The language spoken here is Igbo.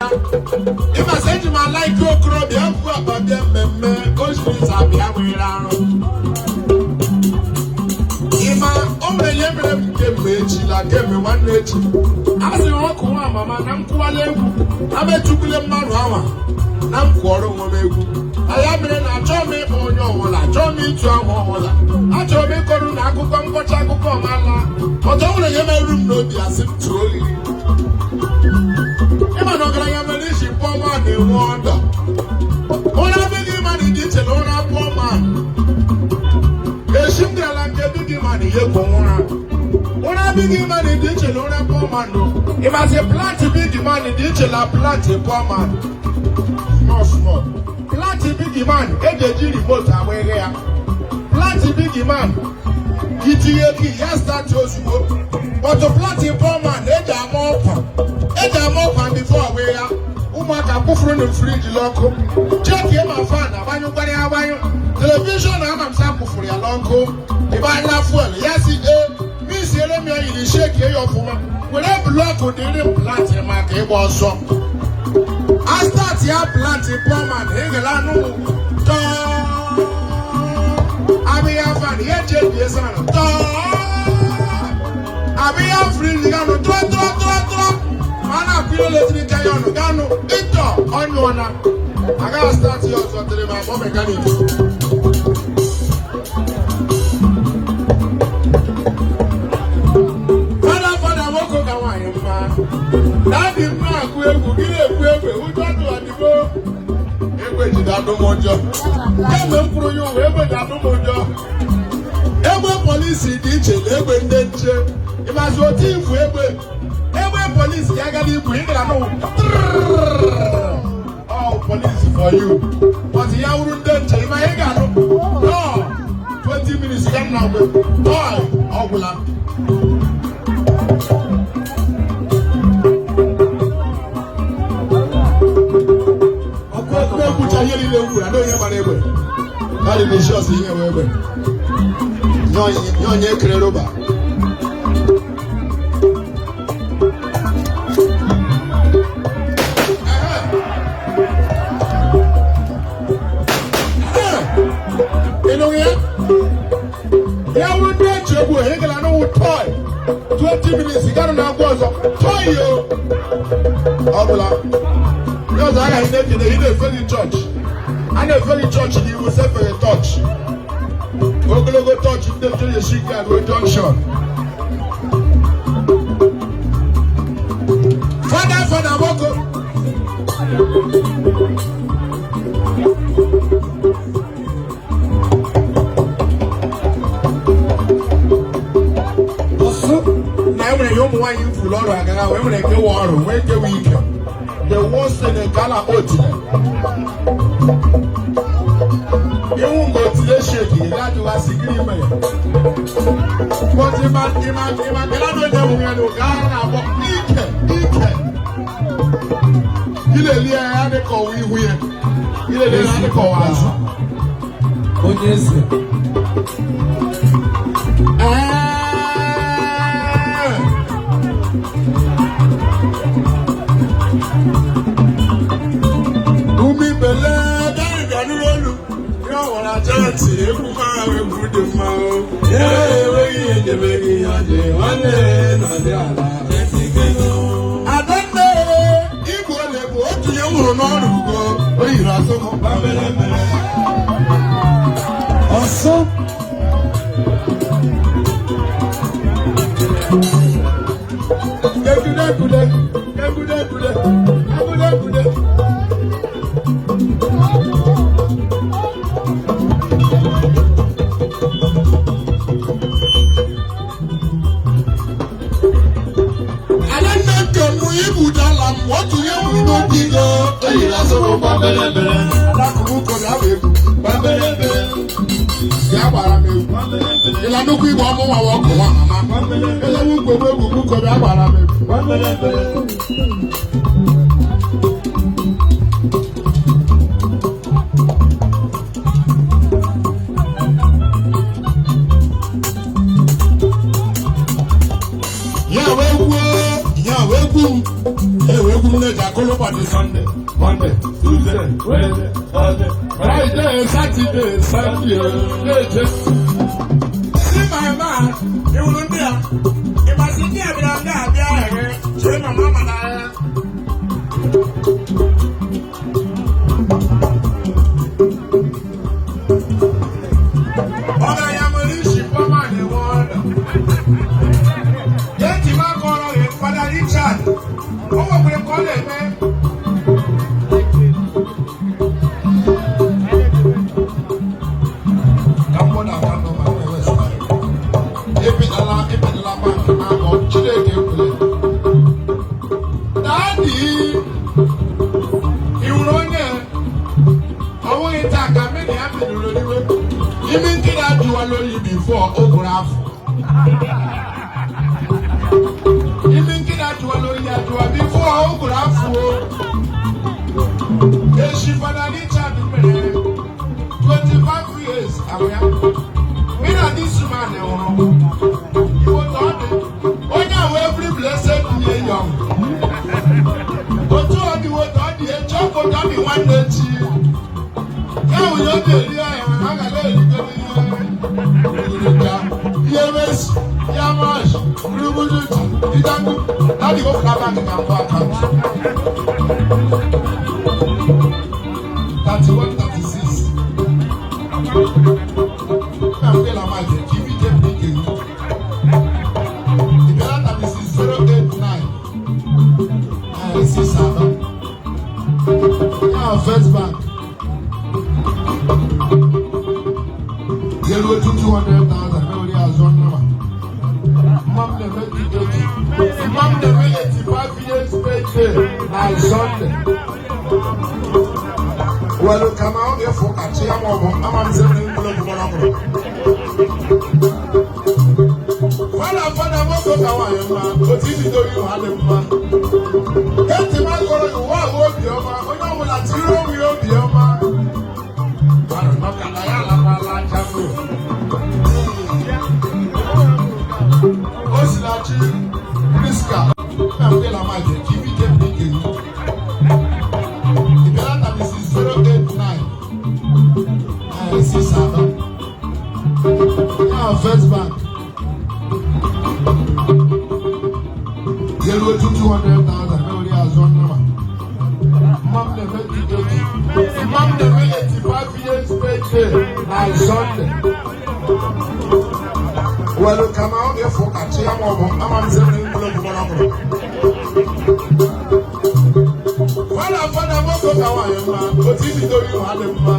Ịmasị eji m ala ike okorobịa mkpu akpa bịa mmemme oshirisa bịa nwere arụ. Ịma o nwere ihe mere m kemgbe echi na kemgbe nwanne echi. A sị m ọkụ nwa mama na m kwụwala egwu na m etukwule mmadụ awa na m kwụọrọ onwe m egwu. Na ya mere na achọghị m ịkpọ onye ọbụla, achọghị m ịtụ ahụ ọbụla, achọrọ m ịkọrọ na akụkọ mkpọcha akụkọ ọmala ọzọ nwere ihe merụ m n'obi asị m tụọ olili. Ịma na ọgaranya mere isi pụọ ma na-enwe ọdọ. Ụra big man dị iche na ụra pụọ ma. Esi m gara nke big man ihe kwụ ụra. Ụra big man dị iche na ụra pụọ man. Ịmasị plant big man dị iche na plant pụọ man. Small small. Plant big man eji eji remote agba ihe ya. Plant big man itinye key ya start ozugbo. But plant poor man eji ama ọkwa. Eji ama ọkwa before wee ya. Ụmụaka kwụfuru na friji n'ọkụ. Chekie ma fan agbanyụkwara ya agbanyụ. Television ama m sa kwụfuru ya n'ọkụ. Ịgbanyela fuel ya si e misiere m ya yiri shekie ya ọfụma. Were block dịrị m plant maka ịgba ọsọ. A start ya plant poor man egela anụ tọọ. Abịa fan ya chekie sanụ tọọ. Abịa friji ganụ tụọ tụọ tụọ tụọ. Ma na-akwụ eletrik ayọnụ ganụ ịtọ ọnyụọna. Agaghị start ya ọzọ dịrị m akpọ mekanik. Fada fada nwoke ka nwaanyị mma. Daddy m na-akụ egwu gị na-ekwu egbe ụjọ dụ adịgo. Egbe jide adụ m ụjọ. Kemgbe m kwuru ya ụwa egbe ji adụ m ụjọ. Egbe polisi dị iche na egbe ndị nche. Ịmasị otu ifu egbe. Egbe polisi ya gara ibu ị gara n'ụwa. Oh, police for you. But ya wuru ndị nche ịma ị ga-anụ. No, 20 minutes ka m na-agba. Boy, ọ gwụla. Ọkụ Egbe ekwucha ihe niile kwuru, ada onye gbara egbe. Ọ dị n'isi ọsọ ihe wee egbe. Nye onye kere roba. Ị nụrụ ya? Ya wuru ndị eji egwu ị gara n'ụwụ tọị 20 minutes ị gara na-agwa ọzọ tọị yo ọ bụla ndị ọzọ agaghị na-ekele ị na-efeli chọọchị a na-efeli chọọchị n'iwu sefere tọọchị ogologo tọọchị ndị nche na-esi ike ruo junction. Fada fada nwoke. Ọsụ. Na enwere ihe ụmụ nwaanyị mfuru ọrụ agaga wee nwere nke wụ ọrụ nwee nke wụ ike. The worst thing nke a na-akpọ otile. Iwu nga otile sheki ị ga-ajụghasị gịnị mere. But ịma ịma ịma kela na onye nwere ya na oge ahụ na-akpọ ike ike. Ị na-eli ya ya dị ka ọwa ihu ya. Ị na-eli ya dị ka ọwa azụ. Onye eze. Ee. Ume ibele dárìgà nínú olù yóò wọ̀n ajá àti egwu máa egwu dị mma o. Ya enweghị ihe nyebeghị ihe ọjị nwanne nọdị ala. Adanne igwe ole bụ otu ihe nwụrụ n'ọrụ ugo o yiri asụmụ. Ọsụ. Egude egude egude egude egude egude. Adanne nke mụ ibudala m otu ihe nwụrụ n'obi go o yiri asụmụ. Adakụrụ ụkọ bịa bụ egwu. Bịa gbara m egwu. Ịla nnukwu igwe ọmụ nwa ọkụ nwa mama. Elewu nkwe egwu egwu ụkọ bịa gbara m egwu. Ya wee gwuo, ya wee gwu m, ya wee gwu m na-eji akụlụ ụbọchị Sunday, Monday, Tuesday, Wednesday, Thursday, Friday, Saturday, Sunday, na-eje. See my man, ịhụrụ ndị a, ịmasị ndị a bịara ndị a bịa ahịrị, chee mama ma na ahịa. Ọgaranya nwere isi pọma na-enwe ọdụ. Eti m aka ọrụ gị, Fada Richard, o nwekwara ka ọ na-eme. Ka m na aka nọ ma na-ewe sị. Ebidala ebidala bank na-akọ Chineke ekwele. Daddy, ị hụrụ onye ọ bụghị taa ka mmiri ya bidoro iwe imi nkiri ajụwala oyi before o gụrụ afọ. Imi nkiri ajụwala oyi ajụwa before o gụrụ afọ o. Echi Fada Richard mere 25 years ahụ ya. Me na this man hụrụ Igbo ka ọ dị onye ahụ every blessed day young. Otu ọ dị otu ọ dị echi ọkụ ọ dị nwanne echi. Ya wụ ya ọ na-eri ahịa ha ga na-erigoro ihe ka ihe mesi ya mash gburugburu ịdandu daddy wepụta bank ka mbụ account 31 36 na mgbe la ma jẹ kí bí jẹ bí kèwì ìbẹ̀rẹ̀ 36 089 6 anọ ya First Bank yeruo 200,000 lórí azọ nnama. Mma m na-eme 80, mma m na-eme 85 years birthday na Sunday. Welu kama ọ ga-efu ka chi ya ma ọ bụ ama m sị m mkpụrụ okwukwe ọhụrụ. Fada fada nwoke ka nwaanyị mma, otu isi doro ihu adị mma. Eti m akọrọ gị ụwa bụ obiọma, onye ọbụla tiri onwe ya obiọma. Mmadụ nọkata ya alakwala aja mmiri. Osinachi Priska na mgbe la ma jẹ kí bí jẹ bí kèwì. Ìbẹ̀rẹ̀ 36 089 6 anọ. Ya First Bank. Yeruo 200,000 lórí azọ nnama. Mma m na-eme 80, mma m na-eme 85 years birthday na Sunday. Welu kama ọ ga-efu ka chi ya ma ọ bụ ama m sị m mkpụrụ okwukwe ọhụrụ. Fada fada nwoke ka nwaanyị mma, otu isi doro ihu adị mma.